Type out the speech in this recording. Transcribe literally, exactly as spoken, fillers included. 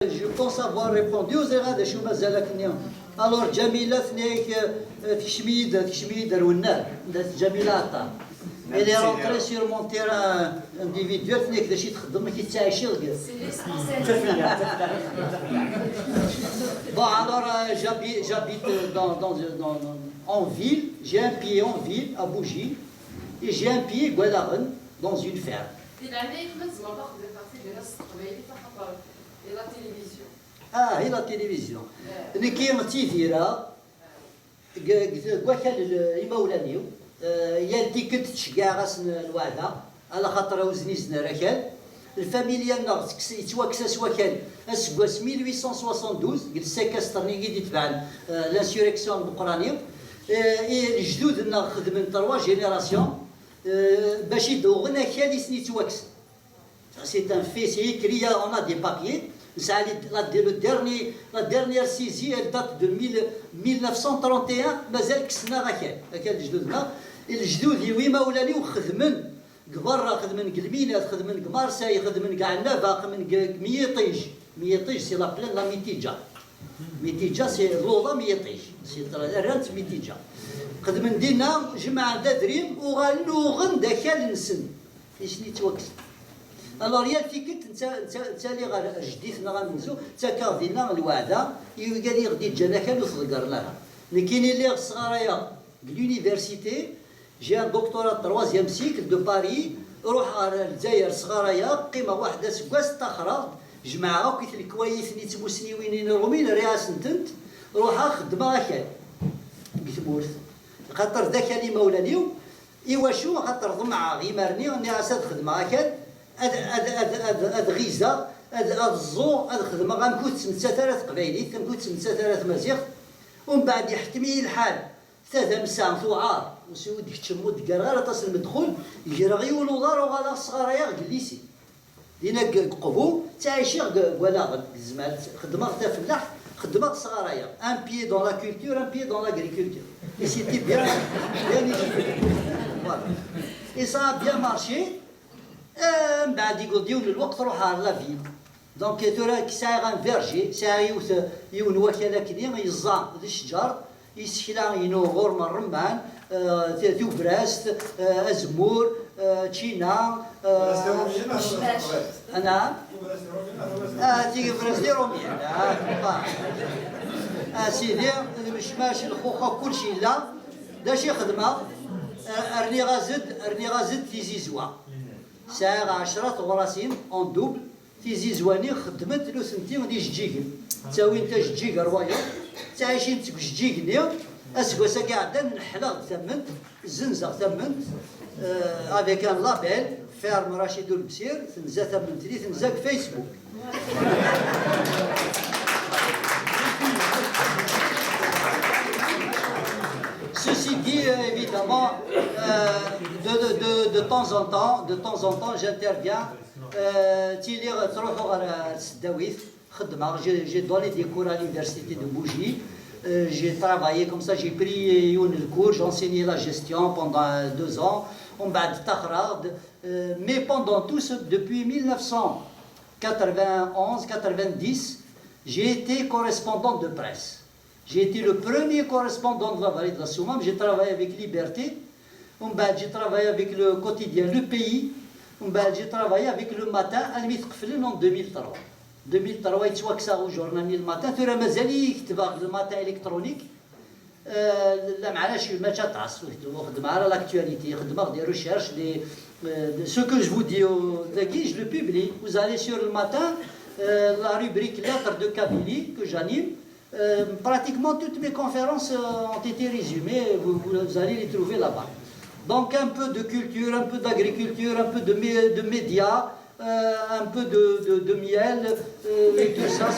Je pense avoir répondu. Ur ẓriɣ ad acu mazal akken. Alors Ǧamila tenna-yak, euh, tekcem-iyi-d, tekcem-iyi-d ar wennar. Ǧamila Aṭar. Elle est rentrée sur mon terrain individuel, tenna-yak d acu i txeddem, amek i tettɛici deg. Bon, alors, euh, j'habite, j'habite dans, dans, dans, en ville, j'ai un pied en ville, à Bougie, et j'ai un pied deg Allaɣen, dans une ferme. Di leɛnaya-k, ma tzemreḍ ad aɣ-d-tiniḍ ɣef teqbaylit, axaṭer i la télévision. Ah, i la télévision. Nekki ttidireɣ deg, deg, deg wakal n imawlan-iw. Eh, yal tikkelt ttceggiɛeɣ-asen lweɛda, ala xaṭer ur znizen ara akal. Lfamilya-nneɣ tekkes, yettwakkes-as wakal aseggas mille huit cent soixante-douze, deg le séquestre-nni i d-itebɛen, eh, l'insurrection n Meqqrani. Eh, i lejdud-nneɣ xedmen trois générations, eh, bac i d-uɣen akal i sen-yettwakksen. Ça, c'est un fait, c'est écrit, il y a, on a des papiers. Nesɛa les, la, le dernier, la dernière saisie, elle date de mille, mille neuf cent trente et un, mazal kksen-aɣ akal, akal lejdud-nneɣ. Lejdud-iw, imawlan-iw xedmen deg berra, xedmen deg Lminad, xedmen deg Marseille, xedmen deg Ɛennaba, xedmen deg, deg Miṭij. Miṭij, c'est la plaine la Mitidja. Mitidja, c'est l'Ola Miṭij. C'est, rran-tt Mitidja. Xedmen dinna, jemɛen-d adrim, uɣalen uɣen-d akal-nsen. I sen-yettwakksen. Alors, yal tikkelt netta, netta, nettali ɣer jeddi-s neɣ amenzu, ttakeɣ dinna lweɛda i wigad i ɣ-d-iǧǧan akal ur t-ḍeggren ara. Nekkini lliɣ sɣarayeɣ deg l'université, j'ai un doctorat de troisième cycle de Paris, ruḥeɣ ɣer Lezzayer sɣarayeɣ, qqimeɣ waḥed aseggas, ttaxreɣ-d, jemɛeɣ akk lekwayen-nni d tmussniwin-nni n Rumi, rriɣ-asen-tent, ruḥeɣ xeddmeɣ akal deg tmurt. Xaṭer d akal imawlan-iw, iwacu? Xaṭer ḍemɛeɣ imarni, nniɣ-as ad xedmeɣ akal, ad, ad, ad, ad, ad ɣizeɣ, ad, ad ẓẓuɣ, ad xedmeɣ amek ur tettmettat ara teqbaylit, amek ur tettmettat ara tmaziɣt. Umbeɛd iḥkem-iyi lḥal, tadamsa tuɛar, ur s-, ur d-keččem, ur d-ggareɣ ara aṭas n lemdexxul, greɣ yiwen uḍar, uɣaleɣ sɣarayeɣ deg lycée. Dinna deg, deg Qbu, ttɛiciɣ deg, deg Allaɣen, deg Zmal, xeddmeɣ tafellaḥt, xeddmeɣ sɣarayeɣ. Un pied dans la culture, un pied dans l'agriculture. Et c'était bien, bien équilibré. Voilà. Et ça a bien marché. Euh, mbeɛd, yewweḍ yiwen n lweqt, ruḥeɣ ɣer la ville. Donc, tura sɛiɣ un verger, sɛiɣ yiwet, yiwen wakal akkenni, yeẓẓa d ccǧer, isekla-inu ɣur-m ṛṛemman, euh, t-, tubrast, euh, azemmur, euh, ččina, euh, Tebrast iṛumyen, neɣ tebrast? Anɛam? Tebrast iṛumyen, neɣ tebrast? Ah, tigi tebrast iṛumyen. Ah, ah, sidi, lemecmac, lxuxa, kullec yella. D acu i xedmeɣ? Euh, rniɣ-as-d, rniɣ-as-d tizizwa. Sɛiɣ ɛecra teɣrasin en double. Tizizwa-nni xeddment nutenti d ijeǧǧigen. Ttawint ajeǧǧig ar wayeḍ, ttɛicint deg ujeǧǧig-nni. Aseggas-agi iɛeddan, neḥleɣ-d tamment, zzenzeɣ tamment, euh, avec un label, Ferme Rachid Oulbsir, tenza tamment-nni, tenza deg Facebook. Ceci dit, euh, évidemment, euh, de, de, de, de temps en temps, de temps en temps, j'interviens. Euh, ttiliɣ ttruḥuɣ ɣer, ɣer tesdawit, xeddmeɣ, j'ai, j'ai donné des cours à l'université de Bougie. Euh, j'ai travaillé comme ça, j'ai pris yiwen le cours, j'ai enseigné la gestion pendant deux ans. Umbeɛd ttaxreɣ-d. Euh, mais pendant tout ce, depuis mille neuf cent quatre-vingt-onze, quatre-vingt-dix, j'ai été correspondant de presse. J'ai été le premier correspondant de la vallée de la Soummam. J'ai travaillé avec Liberté. Umbeɛd, j'ai travaillé avec le quotidien Le Pays. Umbeɛd, j'ai travaillé avec Le Matin, almi t-qeflen en deux mille trois. Deux mille trois, yettwakkes-aɣ ujournal-nni Le Matin. Tura mazal-iyi ketbeɣ deg Le Matin électronique. Euh, lameɛna, mačči aṭas, ur xeddmeɣ ara l'actualité. Xeddmeɣ des recherches, des, euh, de, ce que je vous dis, euh, dagi, je le publie. Vous allez sur Le Matin, euh, la rubrique Lettres de Kabylie que j'anime. Euh, pratiquement toutes mes conférences, euh, ont été résumées, vous, vous allez les trouver là-bas. Donc un peu de culture, un peu d'agriculture, un peu de mé-, de médias, euh, un peu de, de, de miel, euh, et tout ça.